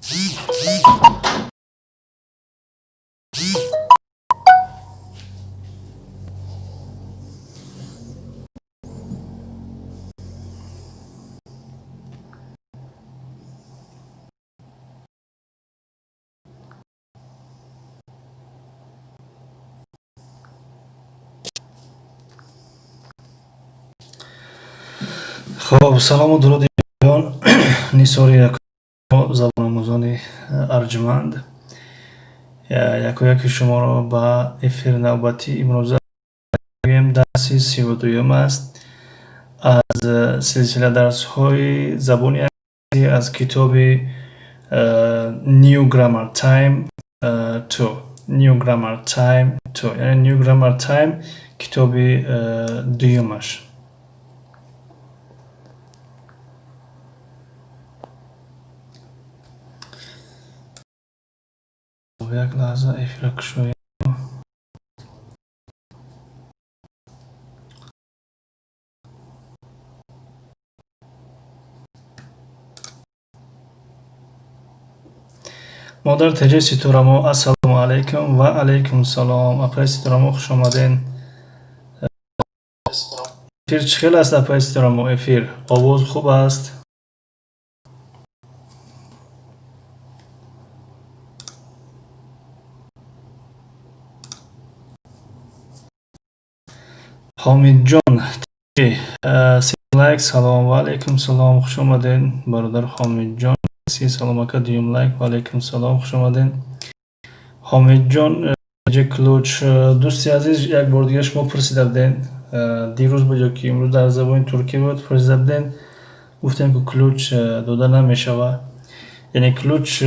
Хоб, салому дуруди нисори забономӯзони арҷманд. Якояки шуморо ба эфири навбатии имрӯза гӯем. Дарси 32-юм аст аз силсила дарсҳои забони англисӣ аз китоби New Grammar Time 2, New Grammar Time 2, яъне New Grammar Time китоби дуюмаш. Як лаҳза, эфира кушоем. Модар Теҷи Ситорамо, ассалому алайкум. Ва алайкум салом, апаи Ситорамо, хуш омаден. Эфир чӣ хел аст, апаи Ситорамо? Эфир, овоз хуб аст? Ҳомидҷон лайк. Салом, ва алайкум салом, хуш омаден, бародар Ҳомидҷон. Салом, ака, дуюм лайк. Ва алайкум салом, хуш омаден, Ҳомидҷон. Ключ, дӯсти азиз, як бор дига шумо пурсида буден, дирӯз буд ё ки имрӯз, дар забони туркӣ буд, пурсида буден. Гуфтем, ки ключ дода намешавад. Яъне ключ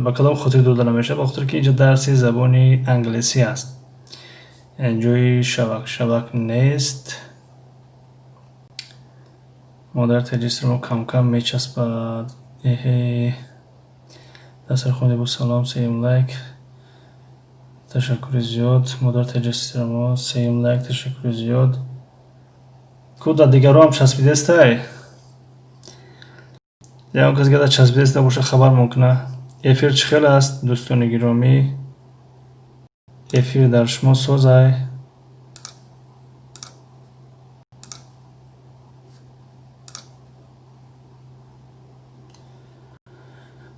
ба кадом хотир дода намешавад? Ба хотире ки инҷа дарси забони англисӣ аст, ҷои шабак шабак нест. Модар Теҷисро камкам мечаспад. Эҳе, дастархони бо салом, сеюм лайк, ташаккури зиёд. Модар Теҷисрамо, сеюм лайк, ташаккури зиёд. Ку дар дигарро ҳам часпидестай? Ягон кас гада часпидеста боша, хабар мумкина. Эфир чӣ хел аст, дӯстони гиромӣ? Эфир дар шумо созай?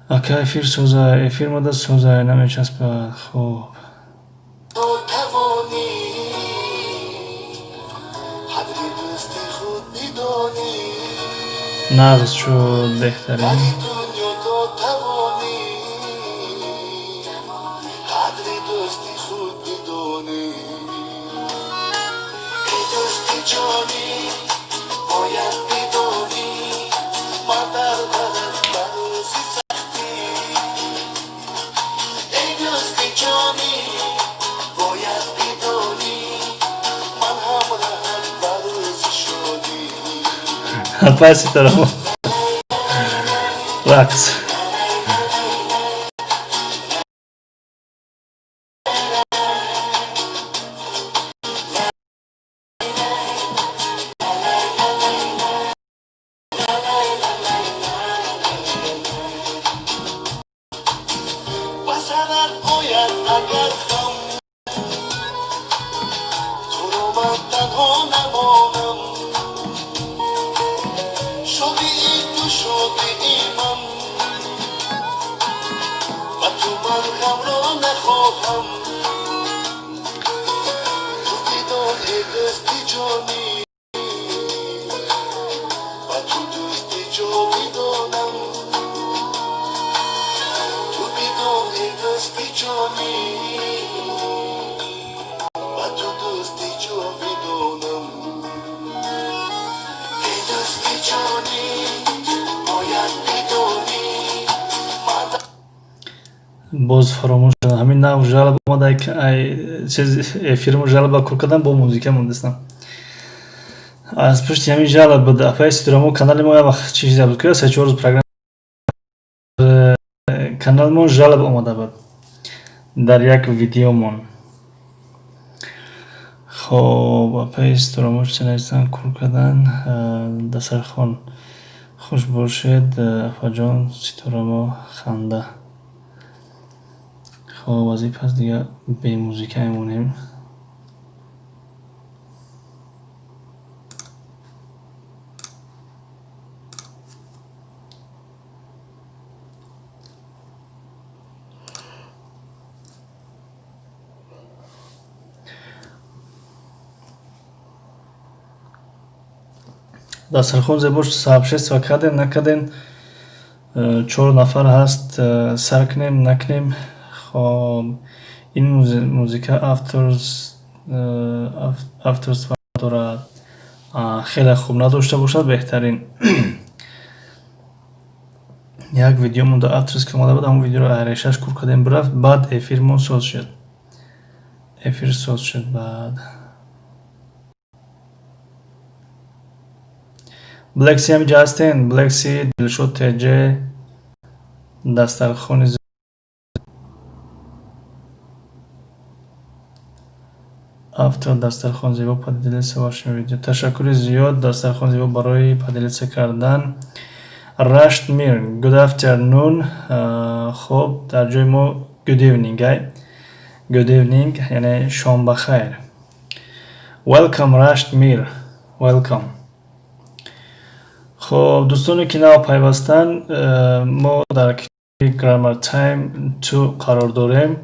Ака, эфир созай? Эфир мада созай, намечаспад. Хуб. Тавонӣ қадри дӯсти худ бидонӣ. Нағз шуд, беҳтарин. Дар дунё то тавонӣ қадри дӯсти худ бидонӣ. Эй дӯсти ҷонӣ, бояд бидонӣ, ман дар барат ба рӯзи сахтӣ. Эй дӯсти ҷонӣ, бояд бидонӣ, ман ҳамраҳат ба рӯзи шодӣ. Апай Ситорамо, рақс. Ба сарат ояд агар ғам, туро ман танҳо намонам. Шодии ту шодии ман, ба ту ман ғамро нахоҳам. Ту бидон, эй дӯсти ҷонӣ, ба ту дӯсти ҷовидонам. Ту бидон, эй дӯсти ҷонӣ, ба ту дӯсти ҷовидонам. Эй дӯсти ҷонӣ, бояд бидонӣ, ман Боз фаромӯш шудам, ҳамин нав жалоба омада, ай чиз эфирмо жалоба кор кардам, бо музика мондастам. Аз пушти ҳамин жалоба буд, апаи Ситорамо. Канали мо як вақт чӣ чиза буд, ки 3-4 рӯз программа каналмон жалоба омада буд дар як видеомон. Хоб, апаи Ситорамо чизе навистан, кор кардан дастархон. Хуш бошед, апаҷон Ситорамо, ханда. Хоб, аз ин пас дига бемузика мемонем. Дастархон зебо, сообщество кардем, накардем? Чор нафар ҳаст, сар кунем, накунем? Хоб, ин музыка авторство дорад. Хеле хуб, надошта бошад беҳтарин. Як видео монда, авторский омада буд, ҳамон видеоро решаш кур кардем, бирафт, баъд эфирмон соз шуд. Эфир соз шуд баъд. Блекси ҳамиҷа ҳастен? Блекси, Дилшод ТЖ, дастархони. Автор дастархон зебо поделиться вашим видео. Ташаккури зиёд, дастархон зебо, барои поделиться кардан. Рашт Мир, good afternoon. Хоб, дар ҷои мо good evening ай. Good evening, яъне шом бахайр. Welcome, Рашт Мир, welcome. Хоб, дӯстоне ки нав пайвастанд, мо дар китоби Grammar Time 2 қарор дорем.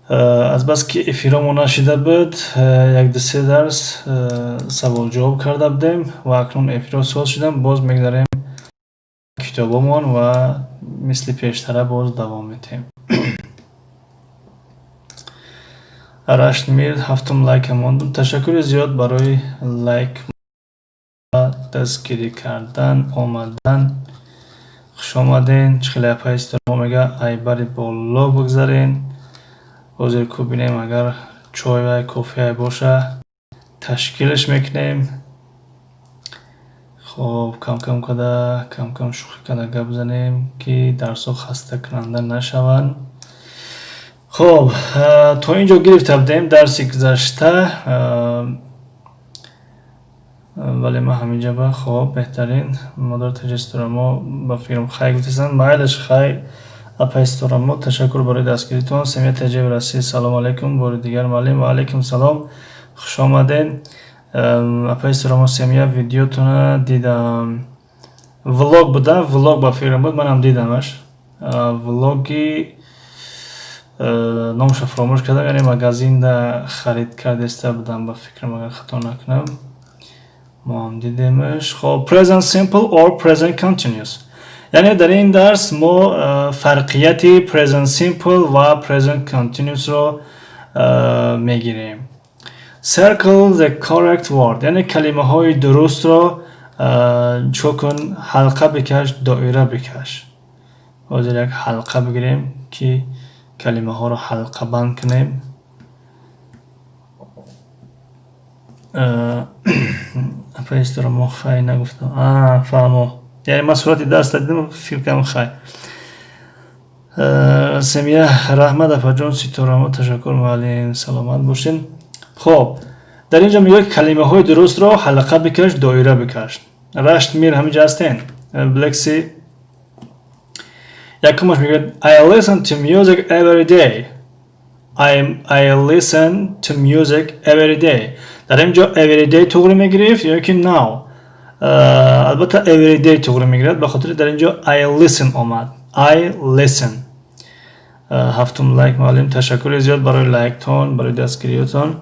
Азбаски эфиромо нашида буд, як ду се дарс саволҷавоб карда будем ва акнун эфирҳо соз шуданд, боз мегзарем китобомон ва мисли пештара боз давом медиҳем. Раштмир, ҳафтум лайка мондум. Ташаккури зиёд барои лайк, дастгирӣ кардан, омадан. Хушомаден. Чӣ хеле апаи мо мега, айбари боло бигзарен. Ҳозир ку бинем, агар чой ва кофеа боша, ташкилаш мекунем. Хоб, камкам када, камкам шӯхӣ када гап занем, ки дарсҳо хастакунанда нашаванд. Хоб, то ин ҷо гирифта будем дарси гузашта, вале ман ҳаминҷа ба. Хоб, беҳтарин. Модар таҷисторамо ба филм хай гуфтастанд. Майлаш, хай, апаи Ситорамо, ташаккур барои дастгиритон. Семья ТЖ Россия, салому алайкум бори дигар, муаллим. Ва алайкум салом, хуш омадед. Апаи Ситорамо, семья, видеотона дидам. Влог буда, влог ба филм буд, манам дидамаш. Влоги номаша фаромӯш кардам, яъне магазинда харид кардеста будам, ба фикрам, агар хато накунам. Мо ҳам дидемаш. Хоб, present simple or present continuous. Яъне дар ин дарс мо фарқияти present simple ва present continuous-ро мегирем. Circle the correct word. Яъне калимаҳои дурустро чӣ кун, ҳалқа бикаш, доира бикаш. Ҳозир як ҳалқа бигирем, ки калимаҳоро ҳалқабанд кунем. Апаи Ситорамо, хай нагуфтам. Фаҳмо. Яъне ман сурати дарс дидам, фикр кардам хай. Семья, раҳмат, апаҷон Ситорамо, ташаккур, муаллим, саломат бошед. Хоб, дар ин ҷо мегӯяд, калимаҳои дурустро ҳалқа бикаш, доира бикаш. Рашт Мир ҳаминҷа ҳастен? Блекси, якумаш мегӯяд: I listen to music every day. I listen to music every day. Дар ин ҷо every day туғри мегирифт ё ки now? Албатта, every day туғри мегирад, ба хотири дар ин ҷо I listen омад. I listen. Ҳафтум лайк, муаллим, ташаккури зиёд барои лайктон, барои дастгириётон.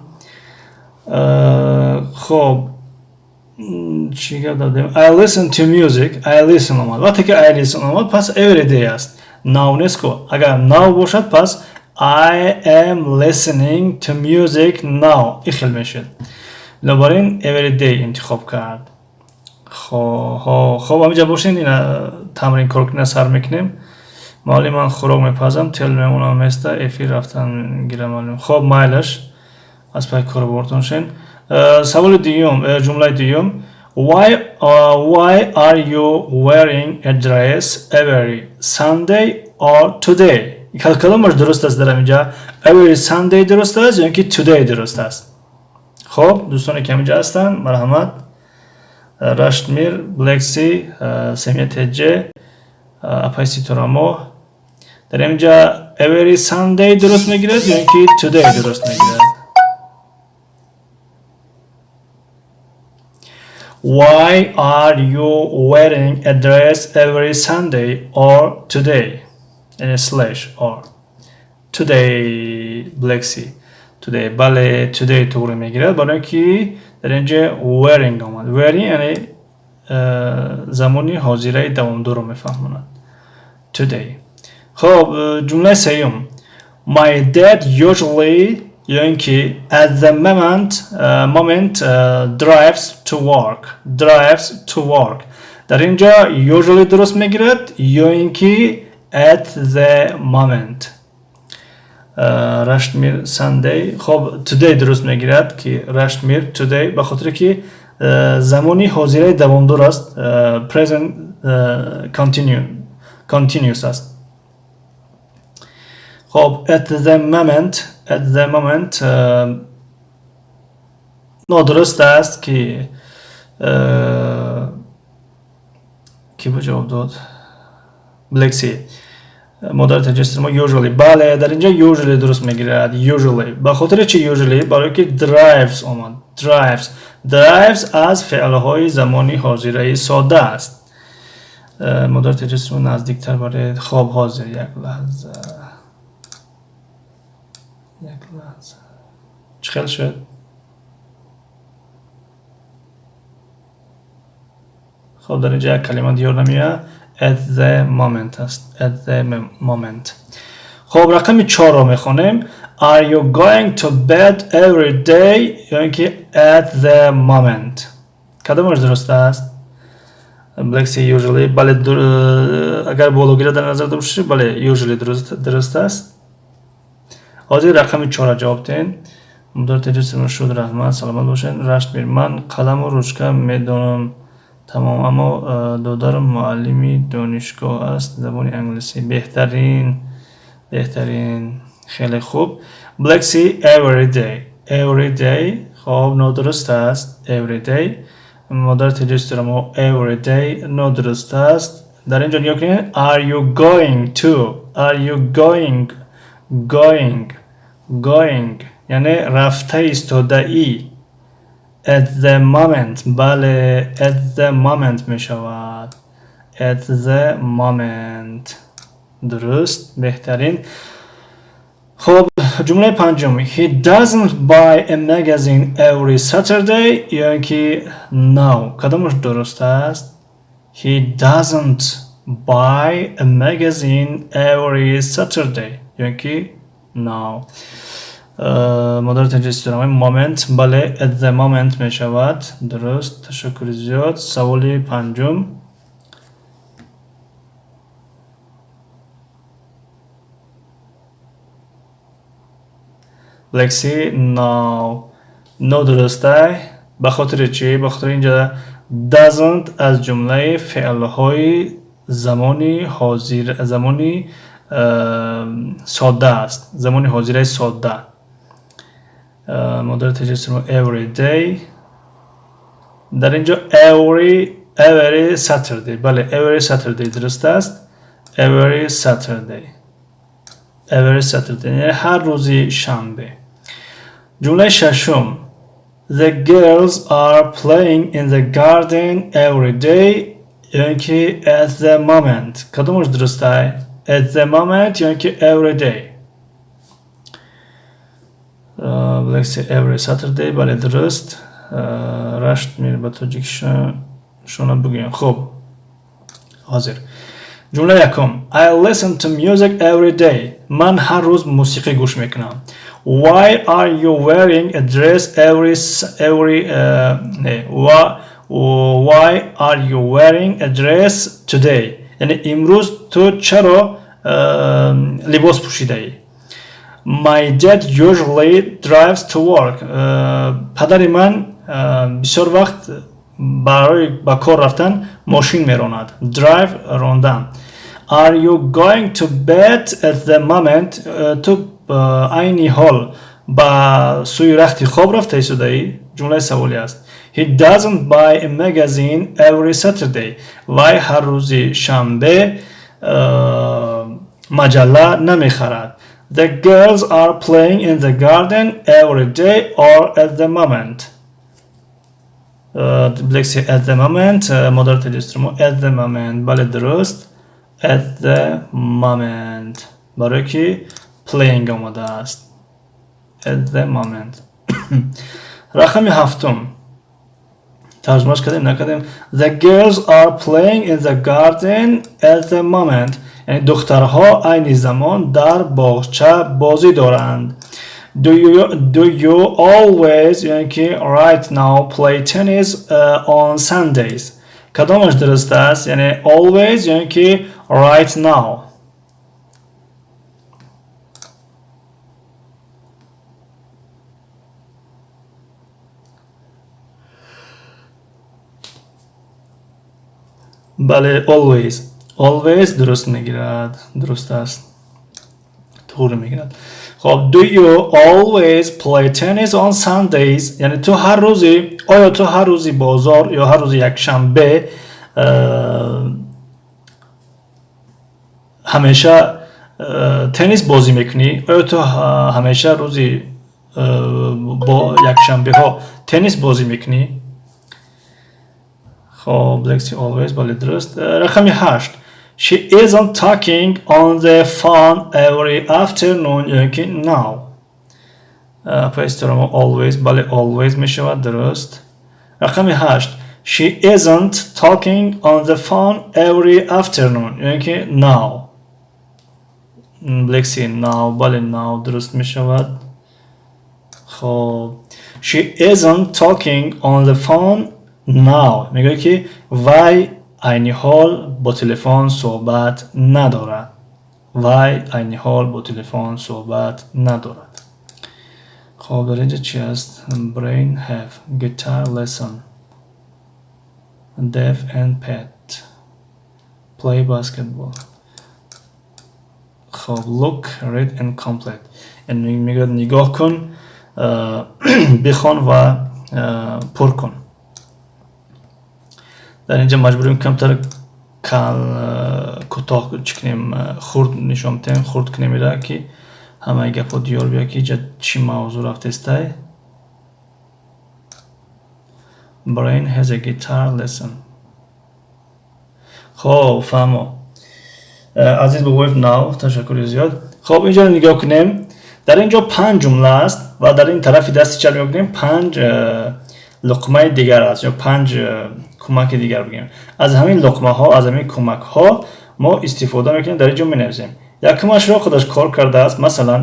Хоб, чӣ гап додем? I listen to music, I listen омад. Вақте ки I listen омад, пас every day аст. Now нест ку. Агар now бошад, пас I am listening to music now. Ин хел мешуд. Бинобар ин every day интихоб кард. Хоб, ҳаминҷа бошед, ина тамрин кор кунем, сар мекунем. Муаллим, ман хӯрок мепазам, тел мемонам места, эфир рафтан гирам, муаллим. Хоб, майлаш, аз пай корубортон шен. Саволи дуюм, ҷумлаи дуюм. Why are you wearing a dress every Sunday or today? Кадомаш дуруст аст дар ҳаминҷа? Every Sunday дуруст аст ё ки today дуруст аст? Хоб, дӯстоне ки ҳаминҷа ҳастанд, марҳамат. Раштмир, Black Sea, Семья ТЖ, апай Ситорамо. Дар инҷа every Sunday дуруст мегирад ё ин ки today дуруст мегирад? Why are you wearing a dress every Sunday or today? And a slash or today. Black Sea, today. Бале, today туғри мегирад, барои ки дар инҷа wearing омад. Wearing яъне замони ҳозираи давомдорро мефаҳмонад. Today. Хоб, ҷумлаи сеюм. My dad usually ё ин ки at the moment drives to work. Drives to work. Дар инҷа usually дуруст мегирад ё ин ки at the moment? Раштмир, Sunday. Хоб, today дуруст мегирад, ки Раштмир, today, ба хотире ки замони ҳозираи давомдор аст, present continuous аст. Хоб, at the moment нодуруст аст, ки бо ҷавоб дод? Black Sea, модари таҷассумо, usually. Бале, дар инҷа usually дуруст мегирад. Usually ба хотири чи? Usually барои ки drives омад. Drives аз феълҳои замони ҳозираи сода аст. Модари таҷассумо, наздиктар баред. Хоб, ҳозир, як лаҳза, як лаҳза. Чӣ хел шуд? Хоб, дар инҷа як калима диёр намеояд. At the moment аст, at the moment. Хоб, рақами чорро мехонем. Are you going to bed every day ё ин ки at the moment? Кадомаш дуруст аст? Black Sea, usually. Бале, агар бологира дар назар дошта, бале, usually дуруст аст. Ҳозир рақами чорро ҷавоб диҳед. Муддар таҷассум шуд, раҳмат, саломат бошед. Раштмир, ман қаламу ручка медонам, тамом, аммо додарам муаллими донишгоҳ аст, забони англисӣ. Беҳтарин, беҳтарин, хеле хуб. Black Sea, every day. Every day хоб, нодуруст аст. Every day, модар таҷассумо, every day нодуруст аст. Дар ин ҷо нигоҳ кунед. Are you going to, are you going, going, going яъне рафта истодаӣ. At the moment. Бале, at the moment мешавад. At the moment дуруст, беҳтарин. Хоб, ҷумлаи панҷум. He doesn't buy a magazine every Saturday ё ин ки now? Кадомаш дуруст аст? He doesn't buy a magazine every Saturday ё ин ки now? Модари таҷассурамои, moment. Бале, at the moment мешавад дуруст. Ташаккури зиёд. Саволи панҷум. Black Sea, now нодурустай. Ба хотири чӣ? Ба хотири инҷа doesn't аз ҷумлаи феълҳои замони ҳозир, замони содда аст, замони ҳозираи содда. Модари таҷассумо, every day. Дар инҷо every Saturday. Бале, every Saturday дуруст аст. Every Saturday, every Saturday яъне ҳар рӯзи шанбе. Ҷумлаи шашум. The girls are playing in the garden every day ё ин ки at the moment? Кадомаш дурустай? At the moment ё ин ки every day? Let's say every Saturday. Бале, дуруст. Рашт мир, ба тоҷикишона бигӯем. Хуб, ҳозир ҷумлаи якум. I listen to music every day. Ман ҳар рӯз мусиқӣ гӯш мекунам. Why are you wearing a dress every не, why are you wearing a dress today? Яъне имрӯз ту чаро либос пӯшидаӣ? My dad usually drives to work. Падари ман бисёр вақт барои ба кор рафтан мошин меронад. Drive рондан. Are you going to bed at the moment? Ту айни ҳол ба сӯи рахти хоб рафта истодаӣ? Ҷумлаи саволӣ аст. He doesn't buy a magazine every Saturday. Вай ҳар рӯзи шанбе маҷалла намехарад. The girls are playing in the garden every day or at the moment. Блексӣ at the moment, модар телестромо at the moment. Бале, дуруст. At the moment. Барое ки playing омадааст. At the moment. Рақами ҳафтум. Тарҷумаш кардем, накардем. The girls are playing in the garden at the moment. Яъне духтарҳо айни замон дар боғча бозӣ доранд. Do you always яъне ки right now play tennis on Sundays? Кадомаш дуруст аст? Яъне always яъне ки right now. Бале, always. Always дуруст мегирад. Дуруст аст. Туғри мегирад. Хоб, do you always play tennis on Sundays? Яъне ту ҳар рӯзи, оё ту ҳар рӯзи бозор ё ҳар рӯзи якшанбе ҳамеша теннис бозӣ мекунӣ? Оё ту ҳамеша рӯзи бо якшанбеҳо теннис бозӣ мекунӣ? Хоб, лекси always, бале, дуруст. Рақами ҳашт. She isn't talking on the phone every afternoon ё ки now. Пас always, бале, always мешавад, дуруст. Рақами ҳашт. She isn't talking on the phone every afternoon ё ки now. Лекси now, бале, now дуруст мешавад. Хоб, she isn't talking on the phone now. Мегӯяд ки вай айни ҳол бо телефон суҳбат надорад. Вай айни ҳол бо телефон суҳбат надорад. Хоб, дар инҷа чи аст? Brain have guitar lesson. Deaf and pet. Play basketball. Хоб, look, read and complete. Яъне мегӯяд нигоҳ кун, бихон ва пур кун. Дар инҷа маҷбурем камтар кӯтоҳ чӣ кунем, хурд нишон бидиҳем, хурд кунем ира, ки ҳамаи гапҳо диёр биёяд, ки инҷа чӣ мавзӯъ рафтестай. Brain has a guitar lesson. Хоб, фаҳмо. Азиз Бобоев, нав, ташаккури зиёд. Хоб, инҷоро нигоҳ кунем. Дар ин ҷо панҷ ҷумла аст ва дар ин тарафи дасти чап нигоҳ кунем, панҷ луқмаи дигар аст ё панҷ кӯмаки дигар бигӯем. Аз ҳамин луқмаҳо, аз ҳамин кӯмакҳо мо истифода мекунем, дар ин ҷо менависем. Якумашро худаш кор кардааст, масалан,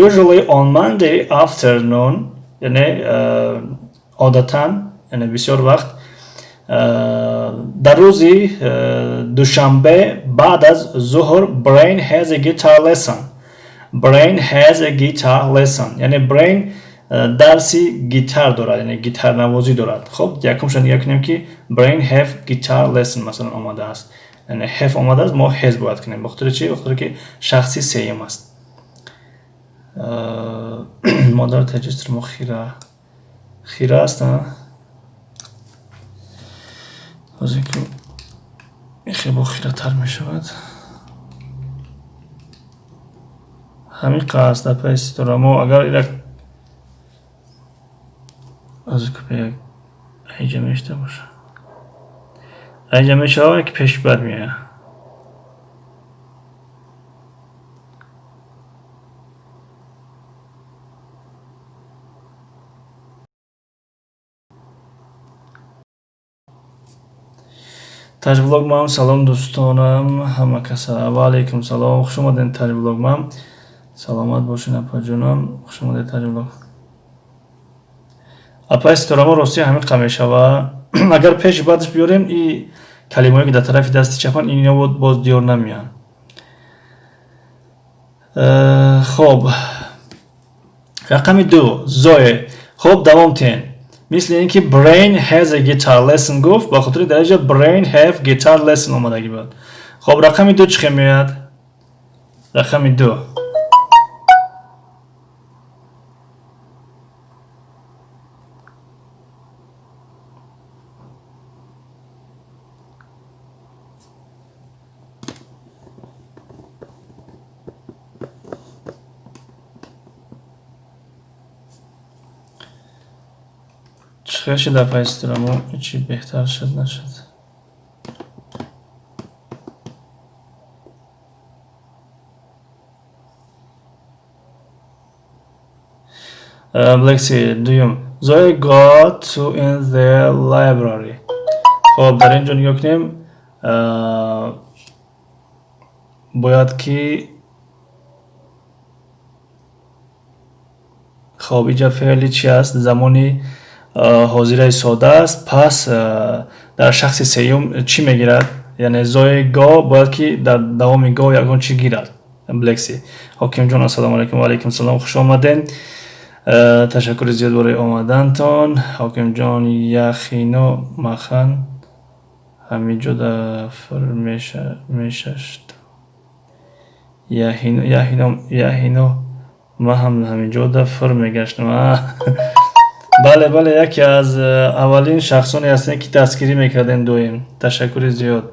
usually on Monday afternoon, яъне одатан, яъне бисёр вақт дар рӯзи душанбе баъд аз зуҳр Brain has a guitar lesson. Brain has a guitar lesson. Яъне Brain дарси гитар дорад, яъне гитарнавозӣ дорад. Хоб, якумша нигоҳ кунем, ки Brain have guitar lesson масалан омадааст. Яъне have омадааст, мо has бояд кунем. Ба хотири чӣ? Ба хотире ки шахси сеюм аст. Модар таҷистр мо хира. Хира аст, а? Ҳозир ки хеле хиратар мешавад. Ҳамин қасд дар пайи ситора мо агар ира ҳозир ки як айҷа мешта боша. Айҷа мешавад, ки пеш бад меояд. Таҷвлогмам, салом дӯстонам, ҳама каса. Ва алайкум салом. Хуш омадед, Таҷвлогмам. Саломат бошед, апаҷонам. Хуш омадед, Таҷвлог. Апаи ситорамо, ростӣ ҳамин қа мешава. Агар пеши баъдаш биёрем, и калимаое ки дар тарафи дасти чапан, ино боз диёр намеянд. Хоб, рақами ду, Зое. Хоб, давом тиҳем. Мисли ин ки Brain has a guitar lesson гуфт, ба хотири дар инҷа Brain have guitar lesson омадагӣ буд. Хоб, рақами ду чӣ хел меояд? Рақами ду. Чӣ шуда пайстирамо, чӣ беҳтар шуд, нашуд? Лекси дуюм: Zoe go to in the library. Хоб, дар ин ҷо нигоҳ кунем, бояд ки, хоб, инҷа феъли чи аст? Замони ҳозираи сода аст. Пас дар шахси сеюм чӣ мегирад? Яъне Зои go бояд ки дар давоми go ягон чӣ гирад. Блекси Ҳокимҷон, ассалому алайкум. Ва алайкум салом, хуш омаден. Ташаккури зиёд барои омадантон, Ҳокимҷон. Яхино махан ҳамиҷо дафр мешашт. Яхино ман ҳам ҳаминҷо дафр мегаштам. Бале, бале, яке аз аввалин шахсоне ҳастем, ки дастгирӣ мекардем доим. Ташаккури зиёд.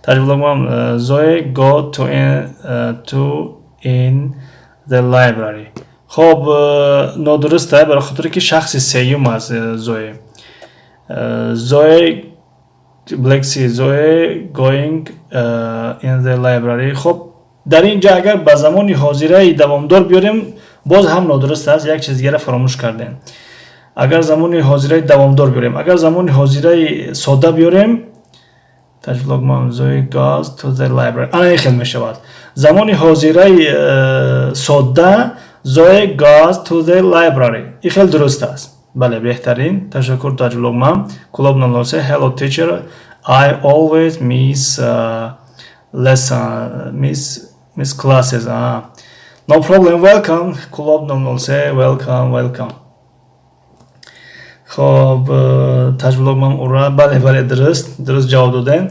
Таҷвлогмам: Zoe go to in the library. Хоб, нодуруст, барои хотире ки шахси сеюм аст Зоe. Зоe, Блекси, Зоe going in the library. Хоб, дар ин ҷо агар ба замони ҳозираи давомдор биёрем, боз ҳам нодуруст аст. Як чиз дигара фаромӯш кардем. Агар замони ҳозираи давомдор биёрем, агар замони ҳозираи сода биёрем, таҷвлогмам: Zoe goes to the library, ана ин хел мешавад. Замони ҳозираи содда: Zoe goes to the library. Ин хел дуруст аст. Бале, беҳтарин, ташаккур, таҷвлогмам. Клуб 003: hello teacher, I always miss lesson, miss classes. Ah. No problem, welcome. Club 003, welcome, welcome. Хоб, таҷвлогмам, ура, бале, бале, дуруст, дуруст ҷавоб додем.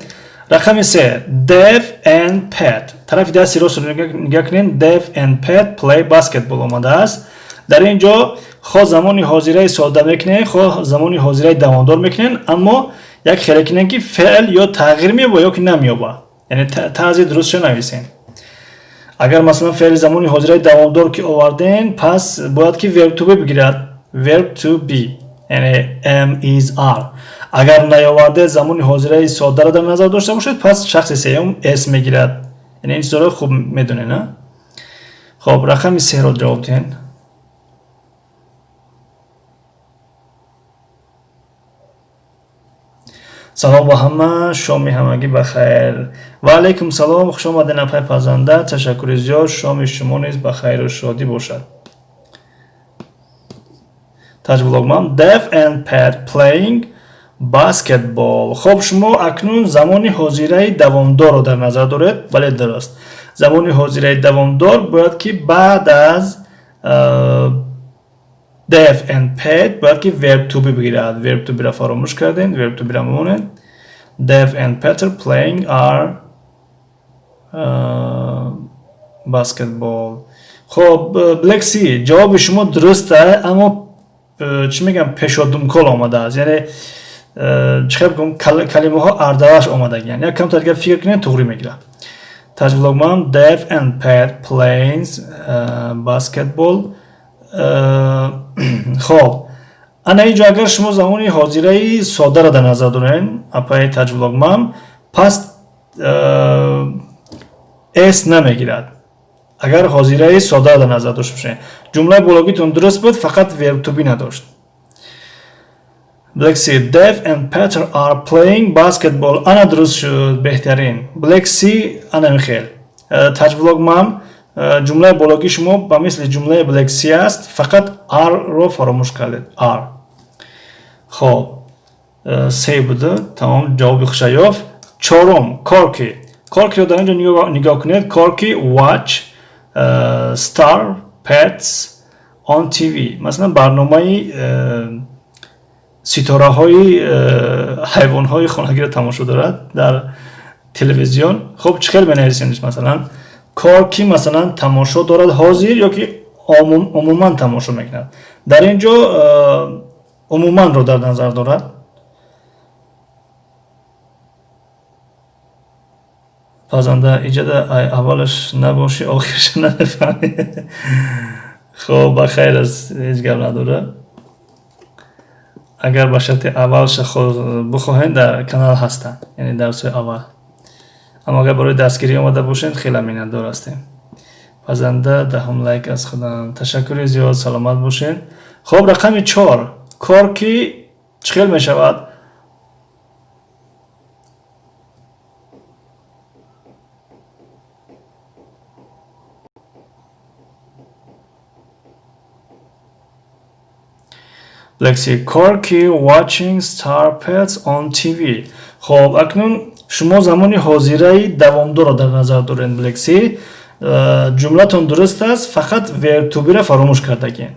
Рақами се: Dev and Pet. Тарафи дасти ростро нигоҳ кунем, Dev and Pet play basketball омадааст. Дар ин ҷо хоҳ замони ҳозираи сода мекунем, хоҳ замони ҳозираи давомдор мекунем, аммо як хеле кунем, ки феъл ё тағйир меёбад, ё ки намеёбад. Яъне тарзи дурустша нависем. Агар масалан феъли замони ҳозираи давомдор ки овардем, пас бояд ки verb to be бигирад, verb to be, яъне am, is, are. Агар наёварде, замони ҳозираи содаро дар назар дошта бошед, пас шахси сеюм s мегирад. Яъне ин чизҳоро хуб медонед, на? Хоб, рақами серо ҷавоб диҳед. Салом ба ҳама, шоми ҳамагӣ ба хайр. Ва алайкум салом, хуш омадед, апай Пазанда. Ташаккури зиёд, шоми шумо низ ба хайру шодӣ бошад. Таҷвлогмам: Dev and Pet playing basketball. Хоб, шумо акнун замони ҳозираи давомдорро дар назар доред. Бале, дуруст. Замони ҳозираи давомдор бояд ки баъд аз Dev and Pet бояд ки verb to be бигирад. Verb to be-ро фаромӯш кардем, verb to be-ро мемонед. Dev and Peter playing are basketball. Хоб, Black Sea, ҷавоби шумо дуруст, аммо чӣ мегӯям, пешодумкол омадааст. Яъне чӣ хел бигӯям, калимаҳо ардалаш омадагиянд. Як камтар дигар фикр кунед, туғрӣ мегирад. Таҷвлогман: Dev and Pet playing basketball. Хоб, ана инҷо агар шумо замони ҳозираи содаро дар назар доред, апаи Таҷвлогман, пас s намегирад. Агар ҳозираи содаро дар назар дошта бошед, ҷумлаи бологитон дуруст буд, фақат verb to be надошт. Black Sea: Dev and Peter are playing basketball. Ана, дуруст шуд, беҳтарин. Black Sea, ана михел. Таҷвлогман, ҷумлаи бологии шумо ба мисли ҷумлаи Black Sea аст, фақат are-ро фаромӯш кардед. Are. Хоб, се буда, тамом, ҷавоби хуша ёфт. Чорум, Корки. Коркиро дар инҷо нигоҳ кунед. Корки watch Star Pets on TV. Масалан, барномаи ситораҳои ҳайвонҳои хонагиро тамошо дорад дар телевизион. Хоб, чӣ хел менависемш? Масалан, Корки масалан тамошо дорад ҳозир ё ки умуман тамошо мекунад? Дар ин ҷо умуманро дар назар дорад. Пазанда, иҷода аввалаш набоши, охираш намефаҳмӣ. Хоб, ба хайр аст, ҳеҷ гап надорад. Агар ба шарти аввалша бихоҳед, дар канал ҳастанд, яъне дарсҳои аввал. Аммо агар барои дастгирӣ омада бошед, хеле миннатдор ҳастем. Пазанда, 10-ум лайк аз худам. Ташаккури зиёд, саломат бошед. Хуб, рақами 4. Корки чӣ хел мешавад? Lexi, Corky watching Star Pets on TV. Хоб, акнун шумо замони ҳозираи давомдорро дар назар доред, Лекси. Ҷумлатон дуруст аст, фақат verb to be-ро фаромӯш кардагин.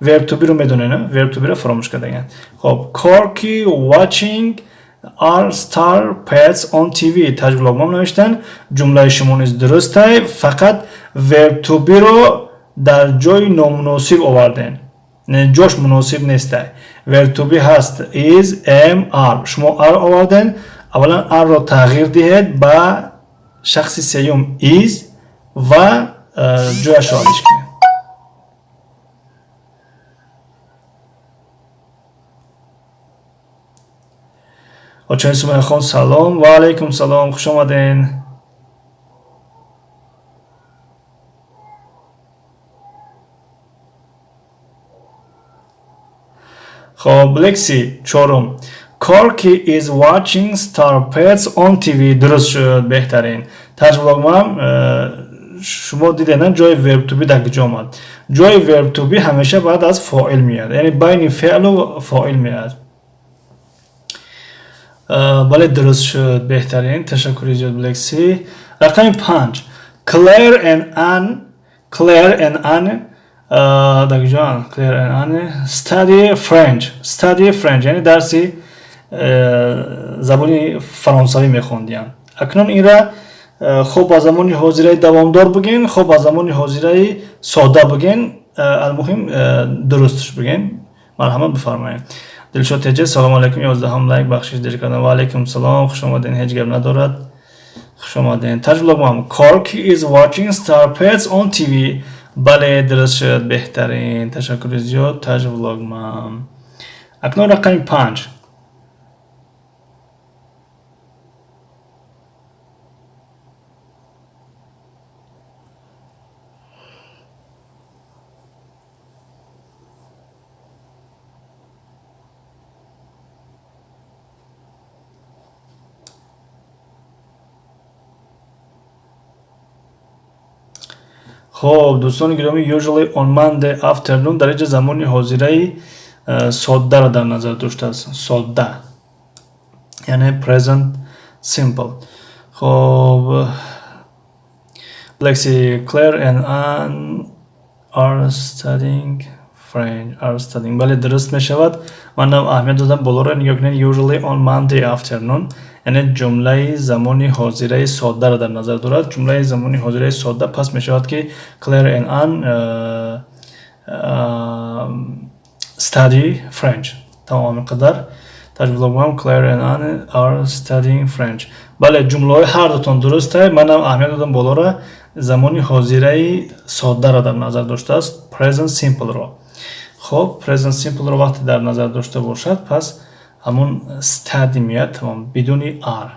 Verb to be-ро медонед, verb to be-ро фаромӯш кардагин. Хоб, Corky watching are Star Pets on TV. Таҷблогмон навиштан, ҷумлаи шумо низ дуруст аст, фақат verb to be-ро дар ҷои номуносиб овардем. Ҷош муносиб нестай. Verb to be ҳаст is, am, are. Шумо are оварден. Аввалан are-ро тағйир диҳед ба шахси сеюм is ва ҷояшро алиш кунед. Очои Сумайхон, салом. Ва алайкум салом, хуш омаден. Хоб, Лекси, чорум. Corky is watching Star Pets on TV. Дуруст шуд, беҳтарин. Таҷблогмам, шумо дидед, на, ҷои verb to be дар куҷо омад? Ҷои verb to be ҳамеша баъд аз фоил меояд, яъне байни феълу фоил меояд. Бале, дуруст шуд, беҳтарин. Ташаккури зиёд, Лекси. Рақами 5. Claire and Anne, Claire and Anne дар куҷоанд? Claire and Anne study French. Study French, яъне дарси забони фаронсавӣ мехондиям. Акнун инра хуб ба замони ҳозираи давомдор бигӯен, хуб ба замони ҳозираи сода бигӯен, алмуҳим дурустш бигӯен. Марҳамат, бифармоед. Дилшод Теҷе, салому алайкум, 11-ум лайк, бахшиш, дер кардам. Ва алайкум салом, хуш омаден, ҳеҷ гап надорад. Хуш омаден. Таҷблогмам, Corky is watching Star Pets on TV. Бале, дуруст шуд, беҳтарин. Ташаккури зиёд, Таҷблогмам. Акнун рақами 5. Хоб, дӯстони гиромӣ, usually on Monday afternoon дар инҷа замони ҳозираи соддаро дар назар доштааст. Содда, яъне present simple. Хоб, Lexi, Claire and Anne are studying French. Are studying. Бале, дуруст мешавад. Ман аҳамият додам, болоро нигоҳ кунед. Usually on Monday afternoon, яъне ҷумлаи замони ҳозираи соддаро дар назар дорад. Ҷумлаи замони ҳозираи содда пас мешавад, ки Claire and Anne study French. Тамом, ин қадар. Таҷблогмам, Claire and Anne are studying French. Бале, ҷумлаҳои ҳар дутон дурусте. Манам аҳамият додам, болора замони ҳозираи соддаро дар назар доштааст, present simple-ро. Хоб, present simple-ро вақте дар назар дошта бошад, пас ҳамун study меояд, тамом, бидуни are.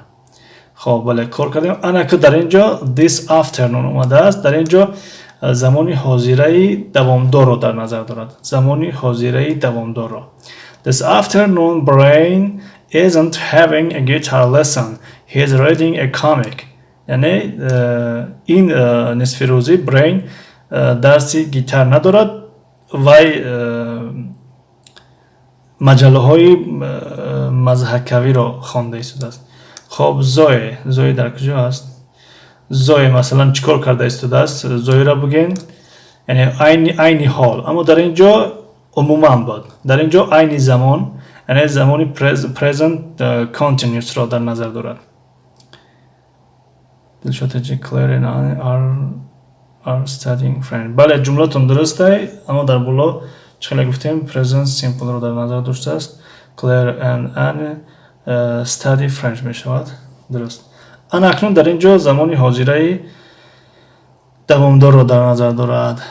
Хоб, бале, кор кардем. Анаку дар ин ҷо this afternoon омадааст. Дар ин ҷо замони ҳозираи давомдорро дар назар дорад, замони ҳозираи давомдорро. This afternoon Brian isn't having a guitar lesson. He is reading a comic. Яъне ин нисфи рӯзӣ Брайан дарси гитар надорад, вай маҷаллаҳои мазҳакавиро хонда истодааст. Хоб, Зое, Зое дар куҷо аст? Зое масалан чӣ кор карда истодааст? Зоеро бигӯен, яъне айни ҳол. Аммо дар ин ҷо умуман буд, дар ин ҷо айни замон, яъне замони present continuous-ро дар назар дорад. Дилшод, Claire and I are studying French. Бале, ҷумлатон дуруст ай, аммо дар боло чӣ хеле гуфтем, present simple-ро дар назар доштааст. Claire and Anne study French мешавад дуруст. Ана акнун дар ин ҷо замони ҳозираи давомдорро дар назар дорад.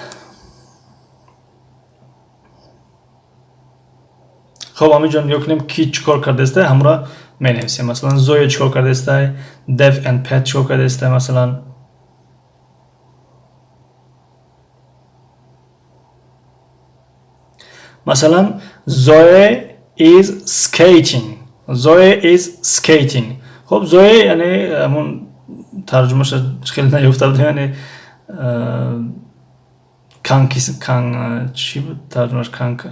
Хоб, ҳаминҷо нигоҳ кунем, ки чӣ кор кардааста, ҳамро менависем. Масалан, Зоя чӣ кор кардааста, Dev and Pet чӣ кор кардааста, масалан. Масалан, Zoe is skating. Zoe is skating. Хоб, Zoe, яъне ҳамон тарҷумаша хеле наёфта будем, яъне коньки, кан чӣ буд тарҷумаш, конька,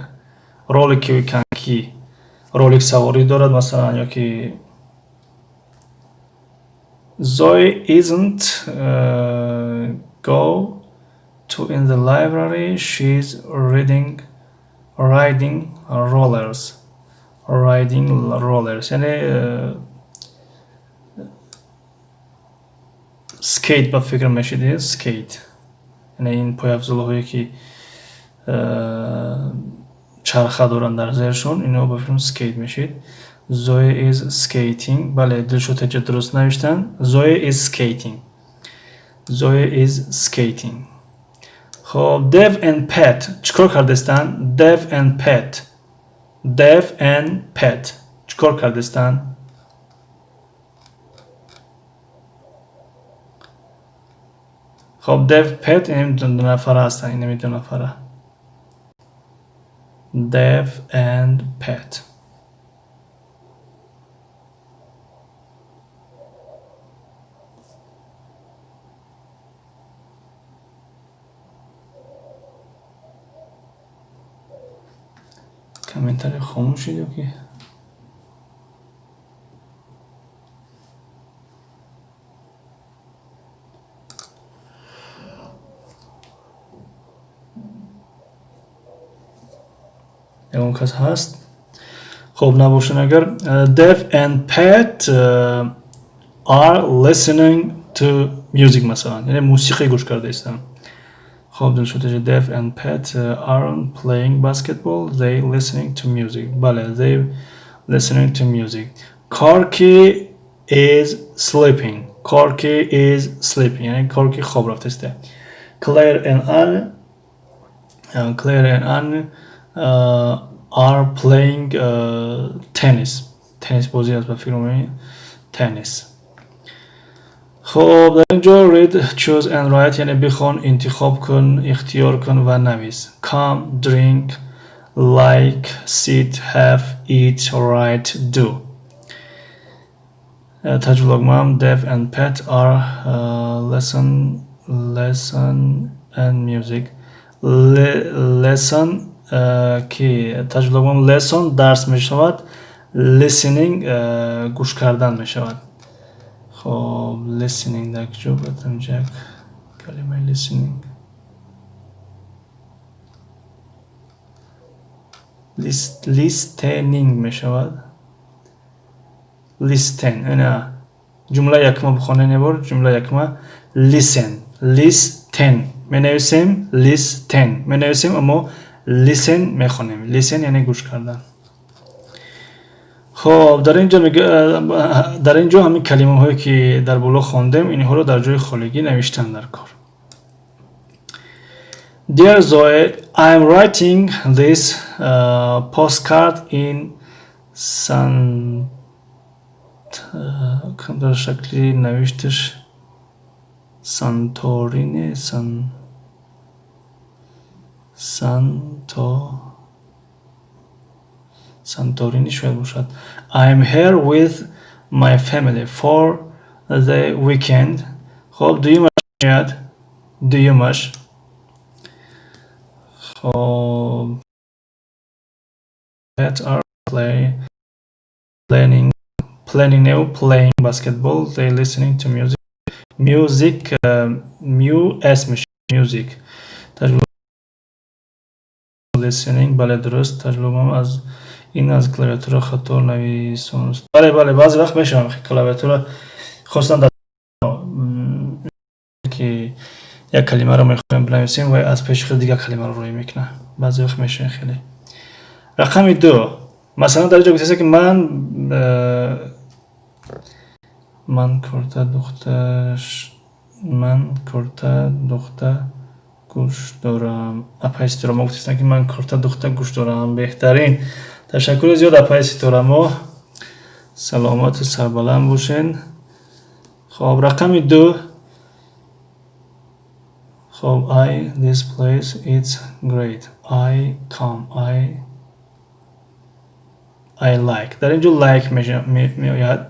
ролики, коньки, ролик саворӣ дорад, масалан, ёки Zoe isn't go to in the library, she's reading, riding rollers, riding rollers, яъне скейт ба фикр мешидед, скейт, яъне ин пойафзолҳое ки чарха доранд дар зершон, ино ба фикрам скейт мешид. Zoe is skating. Бале, Дилшод ҳеҷа дуруст навиштанд. Zoe is skating. Zoe is skating. Хоб, Dev and Pet чӣ кор кардастанд? Dev and Pet. Dev and Pet чӣ кор кардастанд? Хоб, Dev, Pet ин ду нафара ҳастанд, инами ду нафара. Dev and Pet. Комментарий хомӯш шуд ё ки ягон кас ҳаст? Хоб, набошад агар, Dev and Pet are listening to music, масалан, яъне мусиқӣ гӯш карда истанд. Хоб, Дилшод, Dev and Pet aren't playing basketball, they listening to music. Бале, they listening to music. Corky is sleeping. Corky is sleeping, яъне Corky хоб рафтааст. Claire and Anne are playing tennis. Tennis бозӣ аст ба фикрам, tennis. Хоб, дар инҷо read, choose and write, яъне бихон, интихоб кун, ихтиёр кун ва навис. Come, drink, like, sit, have, eat, write, do. Tajvlogmam, Dev and Pet are lesson, lesson and music. Lesson ки Tajvlogmam, lesson дарс мешавад, listening гӯш кардан мешавад. Хоб, listening дар куҷо буд? Инҷа як калимаи listening. Listening мешавад. Listen. Ина ҷумла якма бихонед ебор, ҷумла якма listen, listen менависем, listen менависем, аммо listen мехонем. Listen яъне гӯш кардан. Хоб, дар ин ҷо ҳамин калимаҳое ки дар боло хондем, инҳоро дар ҷои холигӣ навиштан дар кор. Dear Zoe, I am writing this postcard in San дар шакли навишташ Санторине, Санто Санторини шояд бошад. I am here with my family for the weekend. Хоб, дуюмаш меояд, дуюмаш. Хоб, pet are planning, planning no, playing basketball, they listening to music. Music, mu s мешавад, music. Listening, бале, дуруст. Таҷрибам аз ин аз клавиатура хато нависон. Бале, бале, баъзе вақт мешавам, клавиатура хостан дар ки як калимаро мехоҳем бинависем ва аз пеши худ дигар калимаро рӯй мекунад. Баъзе вақт мешавад хеле. Рақами ду, масалан, дар ҷо гуфтааст, ки ман курта духта, ман курта духта гӯш дорам. Апайстиро мо гуфтастанд, ки ман курта духта гӯш дорам. Беҳтарин. Ташаккури зиёд, апаи Ситорамо, саломату сарбаланд бошен. Хоб, рақами 2. Хоб, I this place, it's great. I come, I like. Дар ин ҷо like меояд.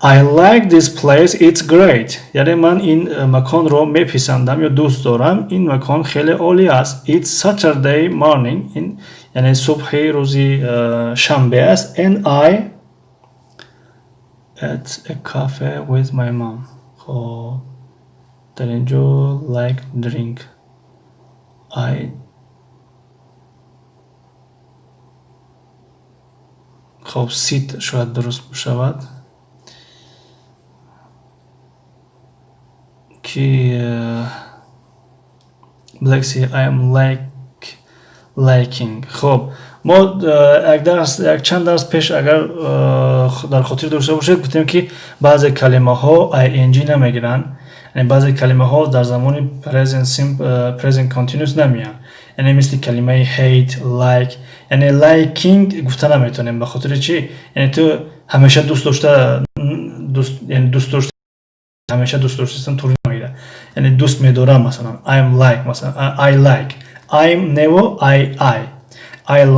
I like this place, it's great. Яъне ман ин маконро меписандам ё дӯст дорам. Ин макон хеле олӣ аст. It's Saturday morning. Ин яъне субҳи рӯзи шанбе аст. And I at a cafe with my mom. Хоб, дар ин ҷо like, drink. I, хоб, sit шояд дуруст бошавад, ки Black Sea, I am like, liking. Хоб, мо як дарс, як чанд дарс пеш, агар дар хотир дошта бошед, гуфтем, ки баъзе калимаҳо ing намегиранд, яъне баъзе калимаҳо дар замони present simple, present continuous намеянд, яъне мисли калимаи hate, like. Яъне liking гуфта наметавонем. Ба хотири чӣ? Яъне ту ҳамеша дӯст дошта, яъне дӯст дошта, ҳамеша дӯст доштастан тур намегирад. Яъне дӯст медорам, масалан, I'm like, масалан, I like, I'm never, I